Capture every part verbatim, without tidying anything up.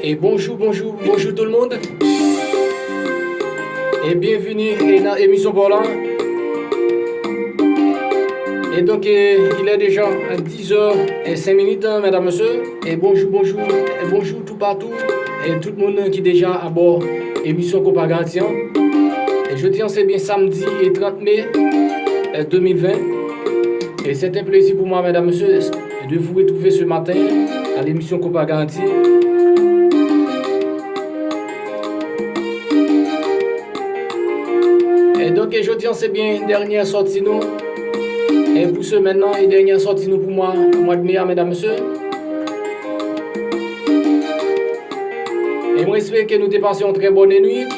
E bonjou, bonjou, bonjou tout le monde. E byenvini e nan emisyon pa w la. E donk, e, il est déjà dix heures et cinq minutes, hein, mesdames, messieurs. E bonjou, bonjou, e bonjou toupatou. E tout moun ki deja abò emisyon Konpa Garanti an. E jodi an, se byen samdi e trant me, e, de mil ven. Et c'est un plaisir pour moi, mesdames, messieurs, de vous retrouver ce matin à l'émission Konpa Garanti. E donk, e jodi an, se byen dènyè sòti nou. E pou semèn nan, e dènyè sòti nou pou mwa, pou mwa de me a, medam, mesye. E mwen espere ke nou te pase yon trè bòn nwit.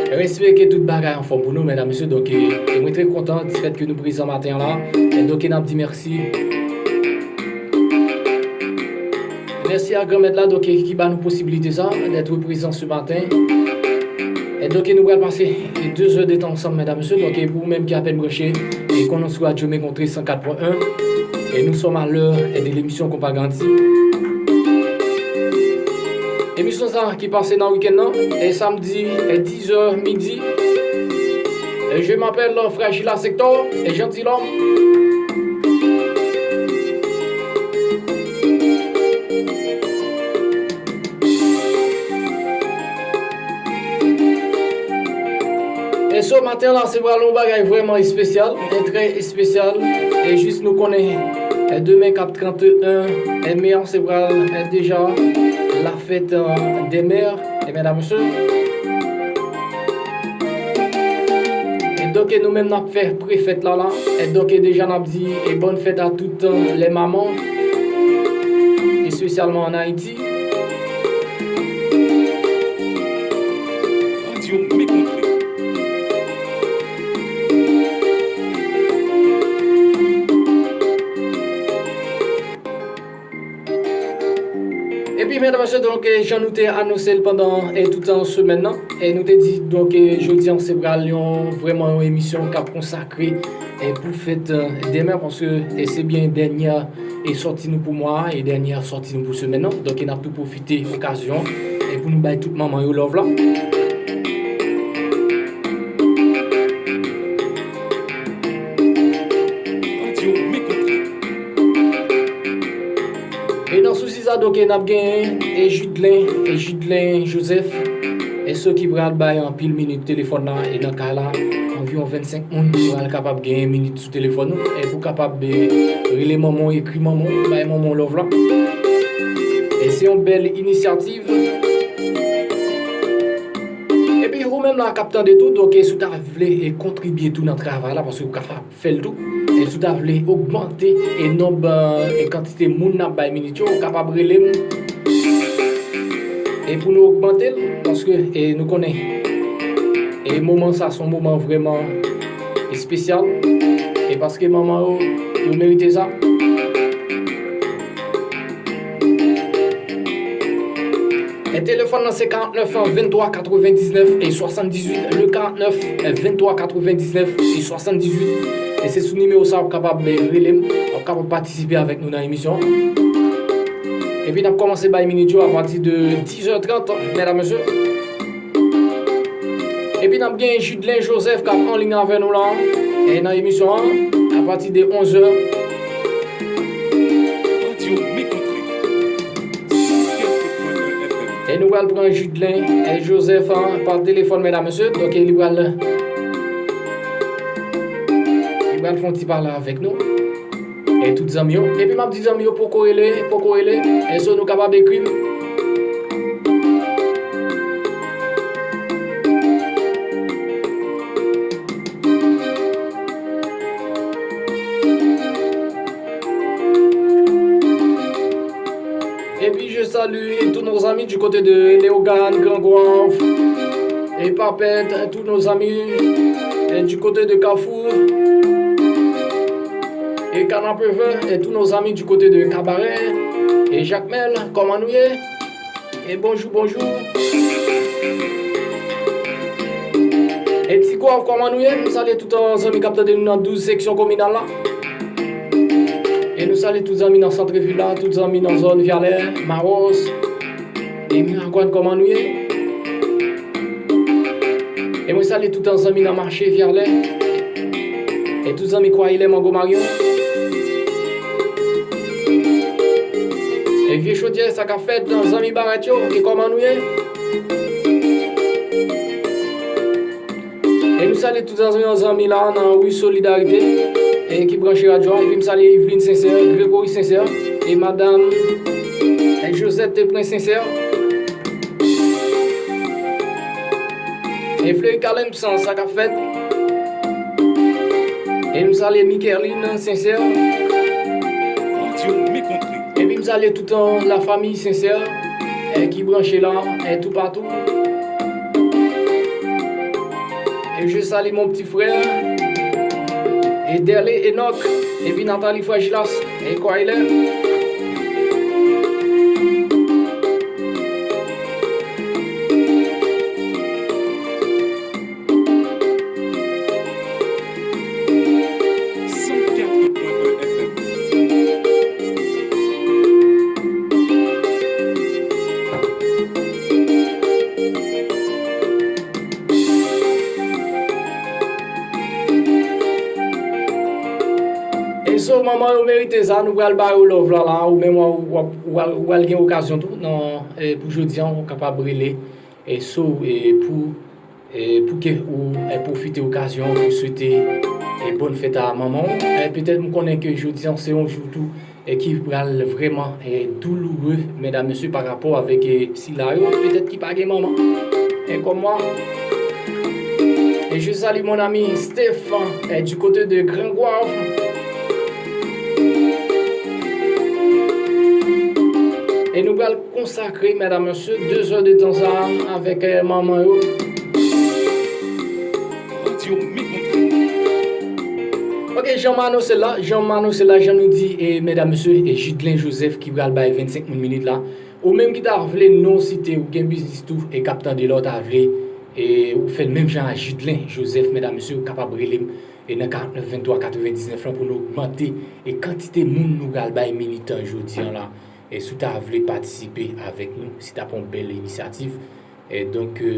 Mwen espere ke tout bagay anfòm pou nou, medam, mesye. Donk, e, e mwen trè kontan di fèt ke nou prezan maten an la. E donk, e n ap di mèsi. Mèsi a Granmèt la, donk, e ki ba nou posibilite sa, d'être prezan ce matin. E donk, e nou pral pase, e, de zè de tan ansanm, medam, mesye. Donk, e pou ou menm ki apèn branche, e konn nou sou Radio Mè Kontre san kat pwen en. E nous sommes à l'heure de l'émission Konpa Garanti. Emisyon sa ki pase nan wikenn nan, e samdi, e diz è midi. E je m'appelle Fragile Sector, e Gentilhomme. E so maten la, se pral yon bagay vrèman espesyal, e trè espesyal. E jis nou konnen, e demen k ap trant e en, e me an, se pral, e deja lafèt, e, dè mè, e medam, mesye. E donk, e nou menm n ap fè prefèt la, la. E donk, e deja n ap di, e bòn fèt a tout, e, lè maman, espesyalman ann Ayiti. Radyo Mè Kontre. Epi, medam, mesye, donk, e, jan nou te anonse l pandan, e, tout, e, semèn nan, e nou te di, donk, e, jodi an, se pral yon, vrèman yon emisyon k ap konsakre, e, pou fèt, e, dè mè, paske, e, se byen dènyè e sòti nou pou mwa a, e dènyè sòti nou pou semèn nan. Donk, e n ap tou pwofite okazyon, e pou nou bay tout manman yo love la. E nan sousi sa, donk, e n ap genyen, e Jidlen, e Jidlen Joseph, e sou ki pral bay anpil minit telefòn nan, e nan kay la, anviwon vennsenk moun pral kapab genyen minit sou telefòn nou, e pou kapab, e, rele manman w, ekri manman w, bay manman w love la. E se yon bèl inisyativ. Epi ou menm la k ap tande tou, donk, e si w ta vle, e kontribye tou nan travay la, paske ou kapab fè l tou. E si w ta vle ogmante, e nonb, e kantite moun n ap bay minit yo, ou kapab rele m. E pou nou ogmante l, paske, e nou konnen, e moman sa se yon moman vrèman espesyal. E paske manman yo, yo merite sa. E telefòn nan se karantnèf venntwa katrevendiznèf e swasanndizuit, le karantnèf venntwa katrevendiznèf e swasanndizuit. E se sou nimewo sa w ap kapab rele m, w ap kapab patisipe avèk nou nan emisyon. Epi n ap kòmanse bay minit yo apati de diz è trant, medam, mesye. Epi n ap gen Jidlen Joseph k ap anliy avè nou la, e nan emisyon an, apati de onz è. Radyo Mè Kontre. E nou pral pran Jidlen, e, Joseph, an, pa telefòn, medam, mesye. Donk, e li pral, li pral fè yon ti pale avèk nou. E tout zanmi yo. Epi m ap di zanmi yo, poko rele, poko rele. E so nou kapab ekri m. Et puis je salue tous nos amis du côté de Léogâne, Grand Goâve, et Papette, tous nos amis, et du côté de Kafou, et Kanapevè, et tous nos amis du côté de Cabaret, et Jacmel, kòman nou ye? E bonjou, bonjou. E Ti Gwav, kòman nou ye? M salye tout, euh, zanmi k ap tande nou nan douz seksyon kominal la. E nou salye tout zanmi nan santrevil la, tout zanmi nan zòn Vyalè, Mawòs, e Miragwàn, kòman nou ye? E mwen salye tout zanmi nan mache Vyalè, e tout zanmi Kwayilè, Mango Maryon. E vye chodyè, sa k ap fèt, zanmi Barèt yo, e kòman nou ye? E nou salye tout zanmi, zanmi la nan Wi Solidarite, e ki branche radyo a. Epi m salye Yveline Sincère, Gregory Sincère, e madanm, e Josette Prince Sincère. E Fleury Calemps, sa k ap fèt. E m salye Mikerline Sincère. Epi m salye tout, euh, lafanmi Sincère, e ki branche la, e toupatou. Et je salue mon petit frère, et Derley Enoch, epi Nathalie Fragilas, e Koyler. E so manman yo merite sa, nou pral ba yo love la, la, ou menm w ap, w ap, w ap, w ap gen okazyon tou nan, e, pou jodi a, ou kapab rele, e so, e pou, e pou ke ou, e, pwofite okazyon pou swete, e, bòn fèt a manman w. E petèt m konnen ke jodi a se yon jou tou, e ki pral vrèman, e, douloure, medam, mesye, pa rapò avèk, e, sila yo, petèt ki pa gen manman. E kòm mwen. E je salye mon ami Steph, e, du kote de Grand Goâve. E nou pral konsakre, medam, mesye, de zè de tan sa a avèk, e, manman yo. Radyo Mil Kontre. Ok, jan m anonse la, jan m anonse la, jan nou di, e, medam, mesye, e Jidlen Joseph ki pral bay vennsenk moun minit la. Ou menm ki ta vle non w site, ou gen biznis tou, e k ap tande la, ou ta vle, e ou fè l menm jan a Jidlen Joseph, medam, mesye, ou kapab rele m, e nan karant nèf venntwa katrevendiznèf lan pou nou ogmante, e kantite moun nou pral bay minit an jodi an la. E si w ta vle patisipe avèk nou, se t ap yon bèl inisyativ. E donk, e,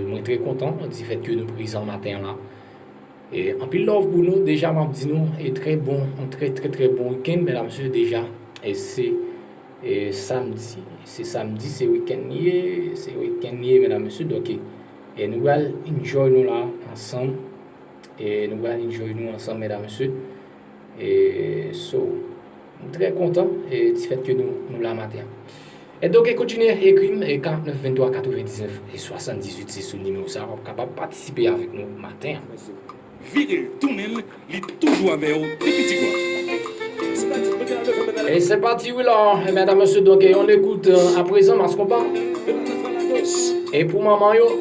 mwen trè kontan difèt ke nou prezan maten an la. E anpil love pou nou. Deja, m ap di nou, e trè bon, yon trè, trè, trè bon wikenn, medam, mesye, deja. E se, e samdi, se samdi, se wikenn li ye, se wikenn li ye, medam, mesye. Donk, e, e nou pral enjoy nou la ansanm. E nou pral enjoy nou ansanm, medam, mesye. E so, m trè kontan, e difèt ke nou, nou la maten an. E donk, e kontinye ekri m, e karant nèf venntwa katrevendiznèf e swasanndizuit, se sou nimewo sa a w ap kapab patisipe avèk nou maten an. Vire l tounen l, li toujou avè w depi ti bwa. E se pati wi la, medam, mesye, donk, e on écoute, euh, à présent Mass Konpa. E pou manman yo,